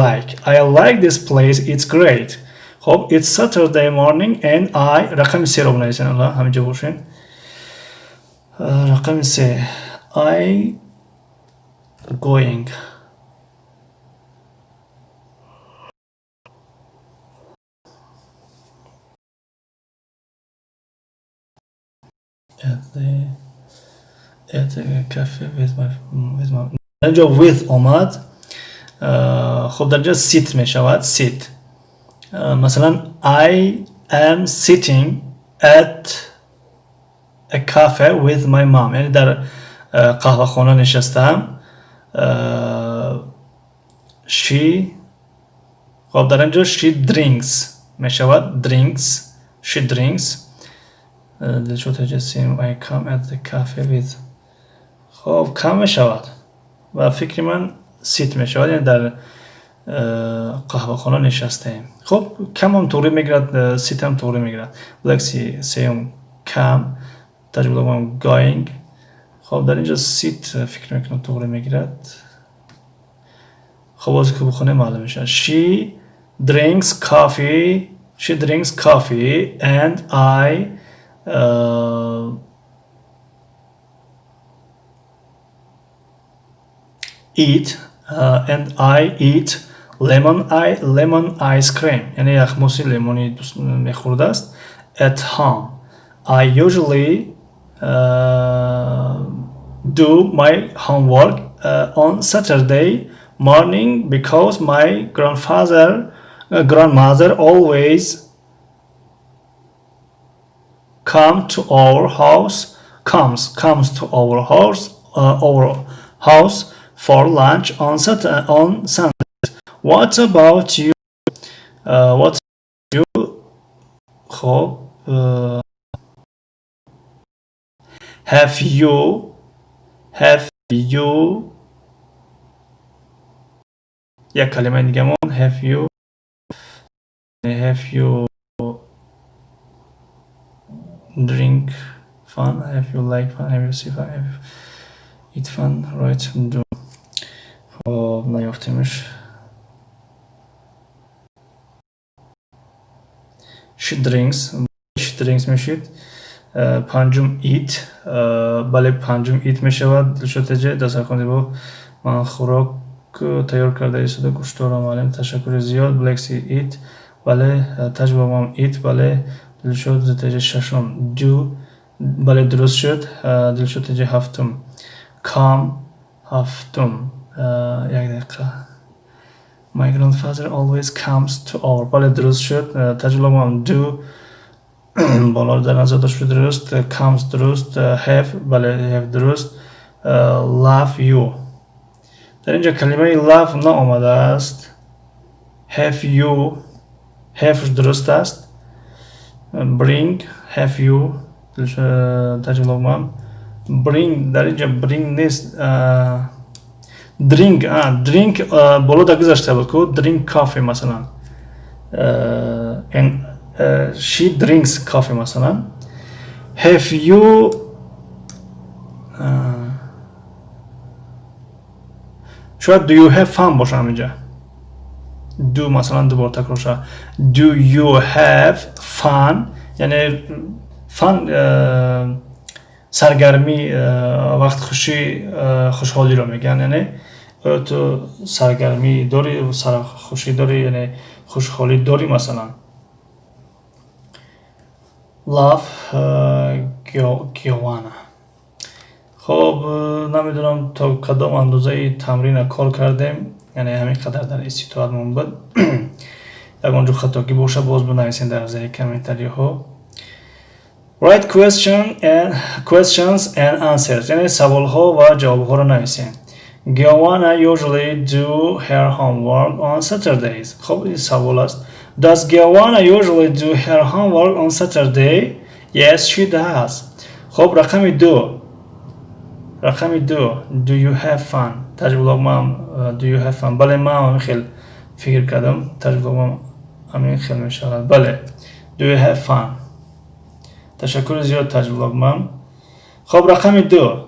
like, I like this place, it's great. Хоб, it's Saturday morning and I. Рақами 3-ро бинависен, алла ҳаминҷо бошен. Рақами 3, I going at a cafe with my. Дар инҷо with омад. Хоб, дар инҷо sit мешавад, sit. Масалан, I am sitting at a cafe with my mom, яъне дар қаҳвахона нишастаам. She, хоб, дар инҷо she drinks мешавад, drinks, she drinks. Дилшод Таҷассим, I come at the cafe with. Хоб, come мешавад ва фикри ман sit мешавад, яъне дар қаҳвахона нишастаем. Хоб, come ам туғри мегирад, sit ам туғри мегирад. Лекси сеюм, come, таҷрибаам, going. Хоб, дар инҷо sit фикр мекунам туғри мегирад. Хоб, боз ки бихонем, маълум мешавад. She drinks coffee, she drinks coffee and I eat and I eat lemon ice cream, яъне яхмоси лимонӣ мехӯрдааст. At home I usually do my homework on Saturday morning because my grandmother always come to our house, comes to our house for lunch on Saturday, on Sundays. What about you? What you? خب، have you یک کلمه دیگه have you drink fun, have you like fun, have you see fun, have you eat fun, right, do. خب، نیافتیمش. She drinks, she drinks میشید. پنجم eat. бале، панҷум eat мешавад. Дилшод Теҷе, дастархон зебо. Ман хӯрок тайёр карда истода гӯш дорам, муаллим. Ташаккури зиёд. Блекси eat, бале. Таҷбобам eat, бале. Дилшод Теҷе, шашум do, бале، дуруст шуд. Дилшод Теҷе, ҳафтум come, ҳафтум, як дақиқа. My grandfather always comes to our. бале، дуруст шуд. Таҷлобам do боло дар назар дошт, дуруст. Comes дуруст. Have, бале، have дуруст. Love you, дар инҷо калимаи love наомадааст. Have you, have дуруст аст. Bring, have you. Таҷлобам bring, дар инҷо bring нест. Drink, drink боло да гузашта буд ку, drink coffee масалан. And she drinks coffee масалан. Have you шояд do you have fun боша ҳаминҷа. Do масалан ду бор такрор шавад. Do you have fun? Яъне fun саргармӣ, вақтхушӣ, хушҳолиро мегӯянд. Яъне оё ту саргармӣ дорӣ, сархушӣ дорӣ, яъне хушҳолӣ дорӣ масалан. Love Giovanna. Хоб, намедонам то кадом андозаи тамрина кор кардем, яъне ҳамин қадар дар иститоатмон буд. Ягон ҷо хатогӣ боша, боз бинависед дар зери комментариҳо. Write question and questions and answers. Яъне саволҳо ва ҷавобҳоро нависем. Giovanna usually do her homework on Saturdays. Хоб, ин савол аст. Does Giovanna usually do her homework on Saturday? Yes, she does. Хоб, рақами ду. Рақами ду. Do you have fun? Таҷблог ман do you have fun? Бале, ман ҳамин хел фикр кардам. Таҷблог ман ҳамин хел мешавад. Бале. Do you have fun? Ташаккури зиёд, таҷблог ман. Хоб, рақами ду.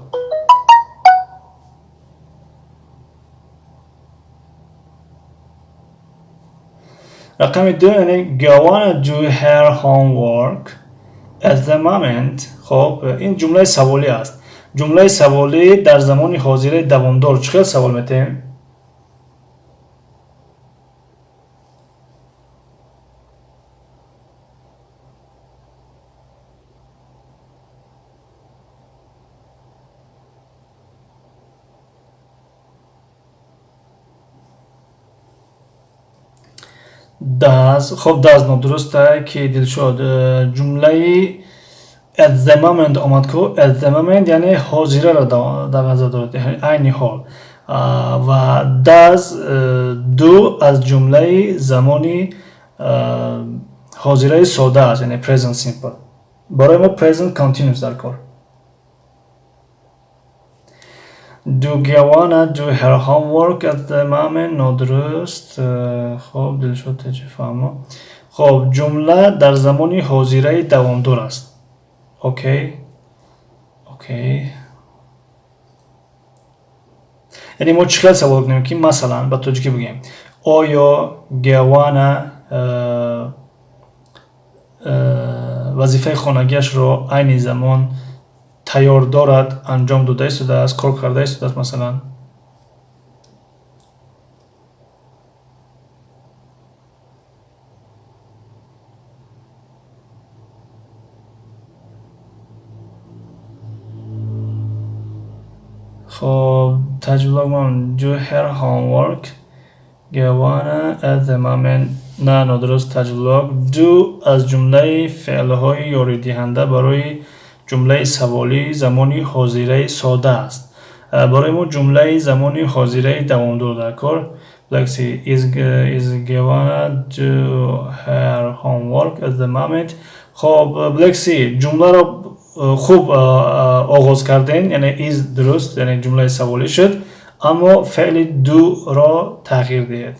Рақами ду, яъне Giovanna do her homework at the moment. Хоб, ин ҷумлаи саволӣ аст. Ҷумлаи саволӣ дар замони ҳозираи давомдор чӣ хел савол метаҳем? Does. Хоб, does нодуруст, ки Дилшод ҷумлаи at the moment омад ку. At the moment яъне ҳозираро дар назар дорад, яъне айни ҳол. Ва does, do аз ҷумлаи замони ҳозираи сода аст, яъне present simple. Барои мо present continuous дар кор. Do Giovanna do her homework at the moment? Нодуруст. Хоб, Дилшод теҷи фаҳмо. Хоб, ҷумла дар замони ҳозираи давомдор аст. Окей. Окей. Яъне мо чӣ хел савол кунем, ки масалан ба тоҷикӣ бигӯем: оё Гиована вазифаи хонагиашро айни замон тайёр дорад, анҷом дода истодааст, кор карда истодааст масалан. Хоб, таҷлогмон do her homework Giovanna at the moment. На, нодуруст, таҷлог. Do аз ҷумлаи феълҳои ёридиҳанда барои ҷумлаи саволии замони ҳозираи сода аст. Барои мо ҷумлаи замони ҳозираи давомдор дар кор. Let's see. Is Giovanna do her homework at the moment? Хоб, Black Sea, ҷумларо хуб оғоз кардем, яъне is дуруст, яъне ҷумлаи саволӣ шуд, аммо феъли do-ро тағйир диҳед.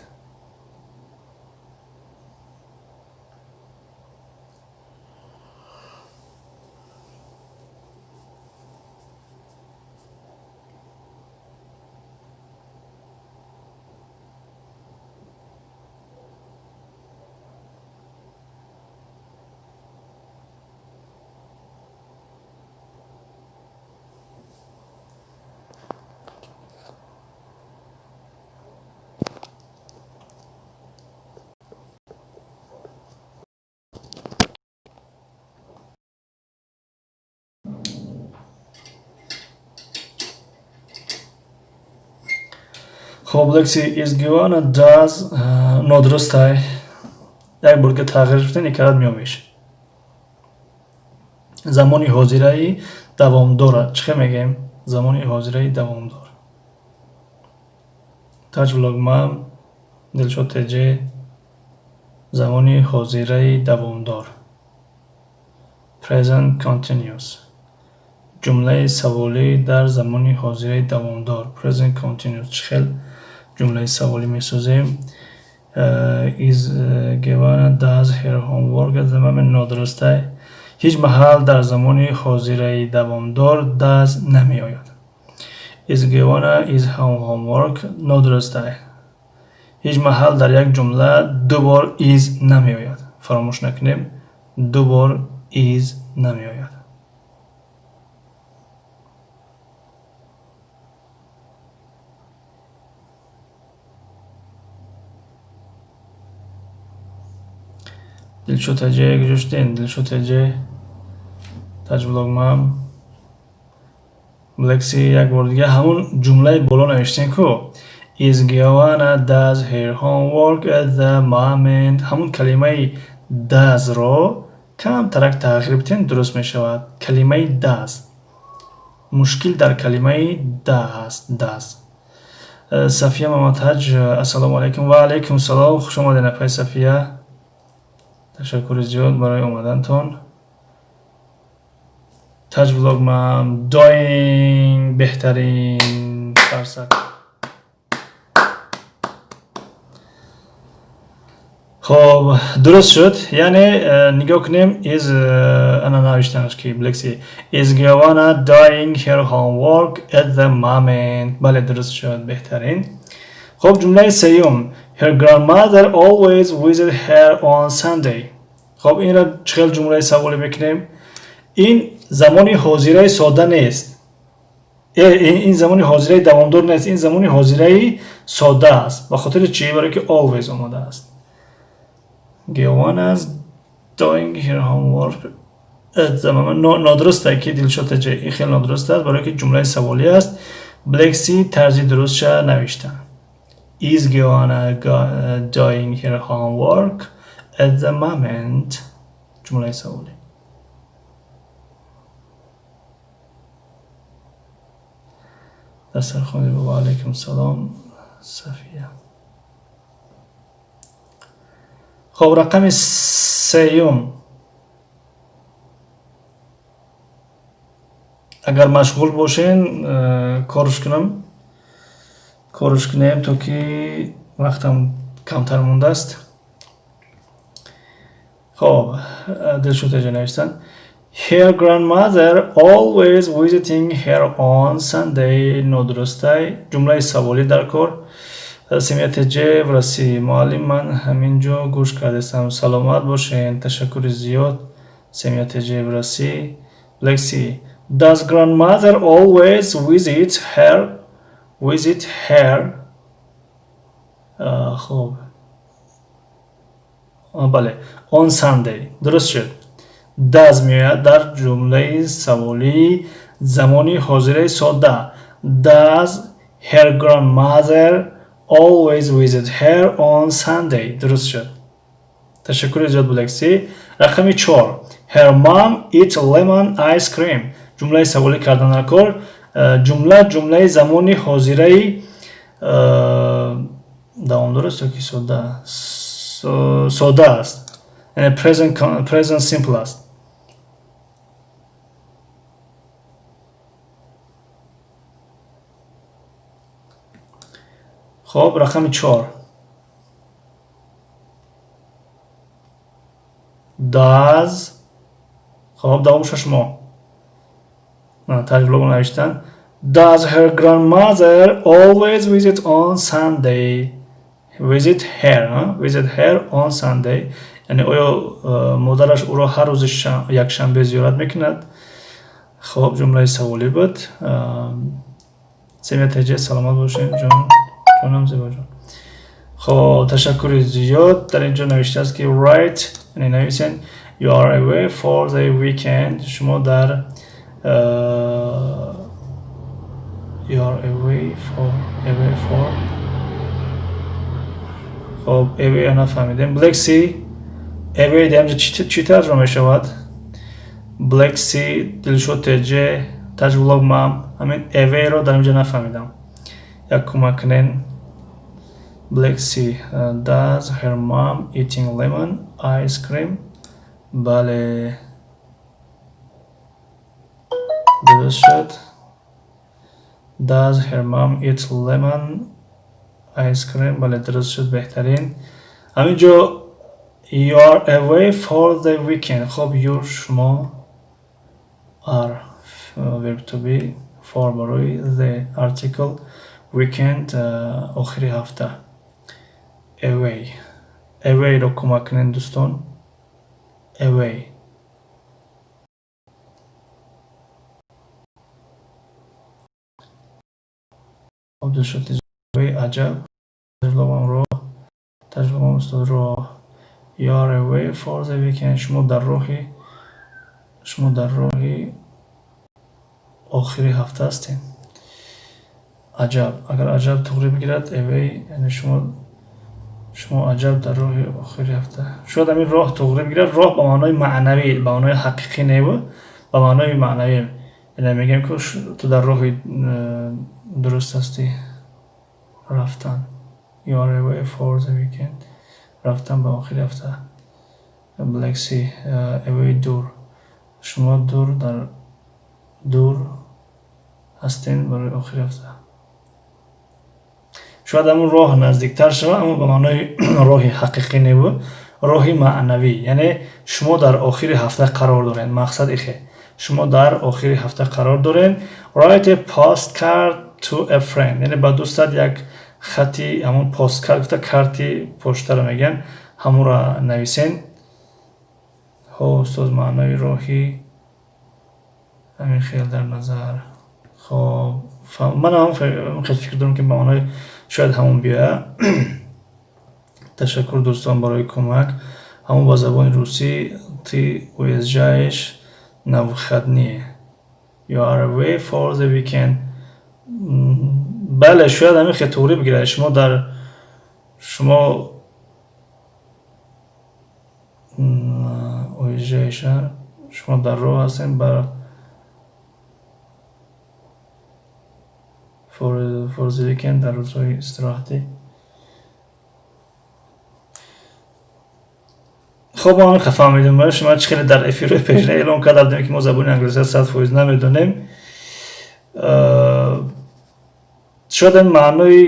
Хоб, Лекси, is Giovanna does нодурустай. Як бор ки тағйир шуда никарад меомеш. Замони ҳозираи давомдора чӣ хел мегӯем? Замони ҳозираи давомдор. Таҷ влогмам, Дилшод ТЖ, замони ҳозираи давомдор. Present continuous. Ҷумлаи саволӣ дар замони ҳозираи давомдор, present continuous, чӣ хел ҷумлаи саволӣ месозем? Is Giovanna does her homework at the moment. Нодурустай. Ҳеҷ маҳал дар замони ҳозираи давомдор does намеояд. Is Giovanna is homework нодурустай. Ҳеҷ маҳал дар як ҷумла ду бор is намеояд. Фаромӯш накунем, ду бор is намеояд. Дилшод Таҷе, куҷо шудем? Дилшод Таҷе, Таҷблогмам, Блекси, як бор дига ҳамун ҷумлаи боло навиштем ку. Is Giovanna does her homework at the moment. Ҳамун калимаи does-ро камтарак тағйир бидиҳем, дуруст мешавад. Калимаи does. Мушкил дар калимаи да ҳаст, does. Сафия Мамадҳаҷ, ассалому алайкум. Ва алайкум салом. Хуш омадед, апай Сафия. Ташаккури зиёд барои омадантон. Таҷ влогмам doing, беҳтарин фарсак. Хоб, дуруст шуд. Яъне нигоҳ кунем, is ана навиштанаш ки Блекси is Giovanna doing her homework at the moment. Бале, дуруст шуд, беҳтарин. Хоб, ҷумлаи сеюм. Her grandmother always visit her on Sunday. Хоб, инро чӣ хел ҷумлаи саволӣ мекунем? Ин замони ҳозираи сода нест. Ин замони ҳозираи давомдор нест, ин замони ҳозираи сода аст. Ба хотири чӣ? Барои ки always омадааст. Giovanna's doing her homework at the moment. Нодуруст ки Дилшод Таҷе, ин хеле нодуруст аст, барои ки ҷумлаи саволӣ аст. Блекси тарзи дурустша навишта. Is Giovanna doing her homework at the moment? Ҷумлаи саволӣ. Дастархони. Ва алайкум салом, Сафия. Хоб, рақами сеюм. Агар машғул бошен, корш кунам, корш кунем, то ки вақтам камтар мондааст. Хоб, Дилшод Таҷа навиштанд. Her grandmother always visiting her on Sunday. Нодурустай. Ҷумлаи саволӣ дар кор. Семья ТЖ в России. Муаллим, ман ҳамин ҷо гӯш кардастам. Саломат бошен. Ташаккури зиёд. Семья ТЖ в России. Лекси. Does grandmother always visit her? Visit her? Хоб. Бале. On Sunday. Дуруст шуд. Does меояд дар ҷумлаи саволии замони ҳозираи сода. Does her grandmother always visit her on Sunday? Дуруст шуд. Ташаккури зиёд, Булекси. Рақами чор. Her mom eat lemon ice cream. Ҷумлаи саволӣ кардан дар кор. Ҷумла ҷумлаи замони ҳозираи давомдор аст ё ки сода? Сода аст. Яъне present simple аст. Хоб, рақами чор. Does. Хоб, давомша шумо. Таҷрибаго навиштан. Does her grandmother always visit on Sunday? Visit her, huh? Visit her on Sunday. Яъне оё модараш ӯро ҳар рӯзи якшанбе зиёрат мекунад? Хоб, ҷумлаи саволӣ буд. Семья ТЖ, саломат бошед, ҷон, ҷонам, зебоҷон. Хоб, ташаккури зиёд. Дар ин ҷо навиштааст ки write, яъне нависен. You are away for the weekend. Шумо дар you are away for. Хоб, away нафаҳмидем. Black Sea, away дар инҷо чӣ тарҷума мешавад? Black Sea, Дилшод ТЖ, Таҷвлог мам, ҳамин away-ро дар инҷо нафаҳмидам. Як кӯмак кунен. Black Sea, does her mom eating lemon ice cream? Бале. Дуруст шуд. Does her mom eat lemon ice cream? Бале, дуруст шуд, беҳтарин. Ҳамин ҷо you are away for the weekend. Хоб, you шумо, are verb to be, for барои, the article, weekend охири ҳафта. Away. Away-ро кӯмак кунед, дӯстон. Away. Хоб, дӯст away, аҷаб. Таҷлобам роҳ. Таҷлобам устод роҳ. You are away for the weekend. Шумо дар роҳи охири ҳафта ҳастед. Аҷаб. Агар аҷаб туғри бигирад, away яъне шумо аҷаб дар роҳи охири ҳафта. Шояд ҳамин роҳ туғри бигирад, роҳ ба маънои маънавӣ, ба маънои ҳақиқӣ небу, ба маънои маънавӣ. Яъне мегӯем, ки ту дар роҳи дуруст ҳастӣ. Рафтан. You are away for the weekend. Рафтан ба охири ҳафта. Black Sea, away дур. Шумо дур дар дур ҳастед барои охири ҳафта. Шояд ҳамун роҳ наздиктар шавад, аммо ба маънои роҳи ҳақиқӣ небу, роҳи маънавӣ. Яъне шумо дар охири ҳафта қарор доред. Мақсад ихе. Шумо дар охири ҳафта қарор доред. Write a postcard to a friend. Яъне ба дӯстат як хати, ҳамун postcard гуфта карти поштаро мегӯянд, ҳамонро нависен. Ҳо, устоз, маънои роҳи ҳамин хел дар назар. Хоб, ман ҳам хел фикр дорам, ки ба маънои шояд ҳамон биёяд. Ташаккур, дӯстон, барои кӯмак. Ҳамон ба забони русӣ ты уезжаешь на выходные. You are away for the weekend. Бале, шояд ҳамин хел туғрӣ бигирад. Шумо уезжаешь, шумо дар роҳ ҳастед ба for the weekend, дар рӯзҳои истироҳатӣ. Хоб, мо ҳамин фаҳмидем. Шумо чӣ хеле дар эфирҳои пешина эълон карда будем, ки мо забони англисиро 100% намедонем. Шояд ин маънои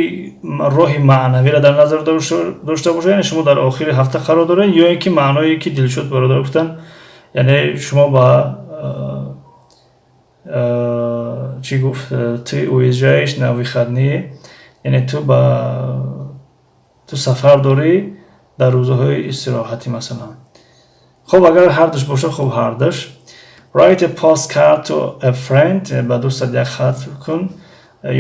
роҳи маънавиро дар назар дошта бошад, яъне шумо дар охири ҳафта қарор доред, ё ин ки маъное ки Дилшод бародар гуфтанд, яъне шумо ба чӣ гуфт, ты уезжаешь на выходные, яъне ту сафар дорӣ дар рӯзҳои истироҳатӣ, масалан. Хоб, агар ҳардуш бошад, хуб, ҳардуш. Write a postcard to a friend. Ба дӯстат як хат кун.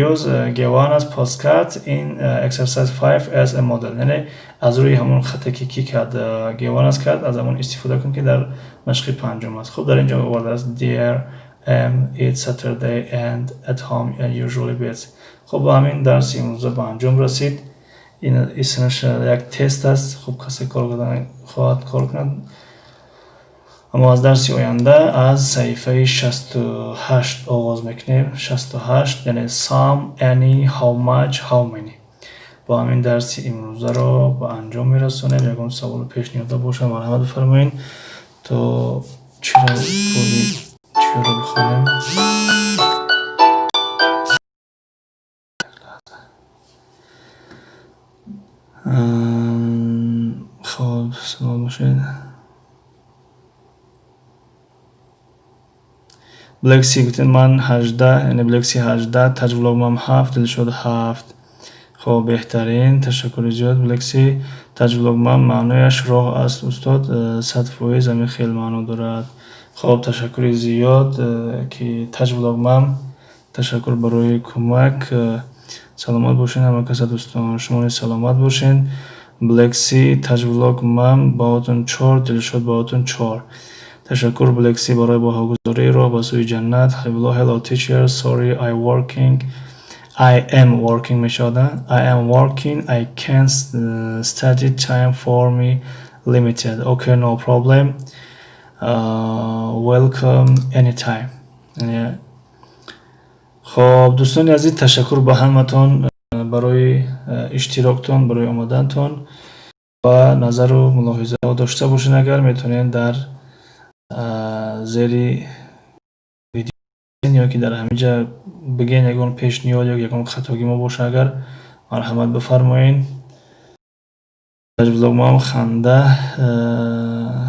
Use Giovanna's postcard in exercise 5 as a model. Яъне аз рӯи ҳамон хате ки кард, Giovanna's кард, аз ҳамон истифода кун, ки дар машқи панҷум аст. Хуб, дар ин ҷо овардааст: Dear M, it's Saturday and at home and usually beds. Хуб, ба ҳамин дарси имрӯза ба анҷом расид. Ин исмаш як тест аст. Хуб, касе кор кардан хоҳад, кор кунад. Аммо аз дарси оянда аз саҳифаи 68 оғоз мекунем. 68, яъне some, any, how much, how many. Бо ҳамин дарси имрӯзаро ба анҷом мерасонем. Ягон саволу пешниҳода бошад, марҳамат, бифармоед, то чиро чиро бихонем. Хоб, салом бошед. Black Sea гуфтем, ман 18, яъне Black Sea 18, Таҷвлогмам 7, Дилшод 7. Хоб, беҳтарин, ташаккури зиёд, Black Sea. Таҷвлогмам маънояш роҳ аст, устод, 100% ҳамин хел маъно дорад. Хоб, ташаккури зиёд, ки Таҷвлогмам, ташаккур барои кӯмак. Саломат бошед ҳама каса, дӯстон, шумо низ саломат бошед. Black Sea, Таҷвлогмам баҳотон 4, Дилшод баҳотон 4. Ташаккур, Black Sea, барои баҳогузории роҳ ба сӯи ҷаннат. Ҳабибулло, hello teacher, sorry, I working. I am working мешавад. I am working. I can't study, time for me limited. Okay, no problem. Welcome anytime. Хоб, дӯстони азиз, ташаккур ба ҳаматон барои иштироктон, барои омадантон ва назару мулоҳизаҳо дошта бошед, агар метавонед, дар зери видео. Ё ки дар ҳамин ҷа бигӯен, ягон пешниҳод ё ягон хатогӣ мо боша агар, марҳамат, бифармоед. Таҷвлогмам ханда.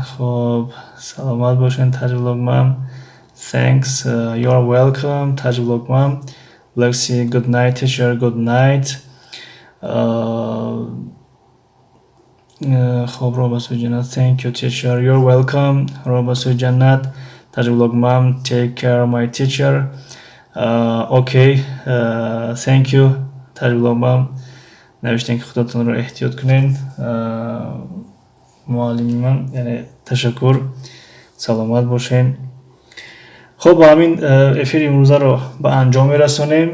Хоб, саломат бошед, Таҷвлогмам. Thanks, you are welcome, Таҷвлогмам. Black Sea, good night, teacher, good night. Хоб, роҳ ба сӯи ҷаннат. Thank you, teacher, you're welcome. Роҳ ба сӯи ҷаннат. Таҷвлогмам, take care, my teacher. Okay, thank you, Таҷвлогмам. Навиштем, ки худатонро эҳтиёт кунед, муаллими ман, яъне ташаккур, саломат бошед. Хуб, ба ҳамин эфири имрӯзаро ба анҷом мерасонем.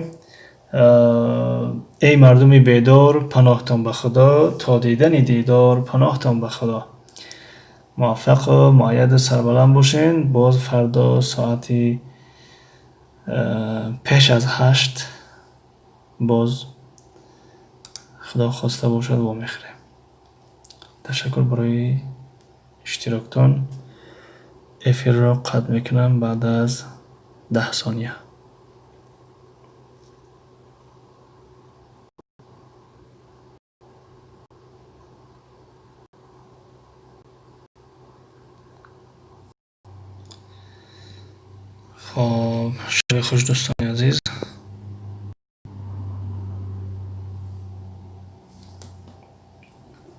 Эй мардуми бедор, паноҳтон ба Худо, то дидани дидор, паноҳтон ба Худо. Муваффақу муайяду сарбаланд бошед. Боз фардо соати пеш аз 8 боз, Худо хоста бошад, вомехӯрем. Ташаккур барои иштироктон. Эфирро қатъ мекунам баъд аз 10 сония. Хоб, шаби хуш, дӯстони.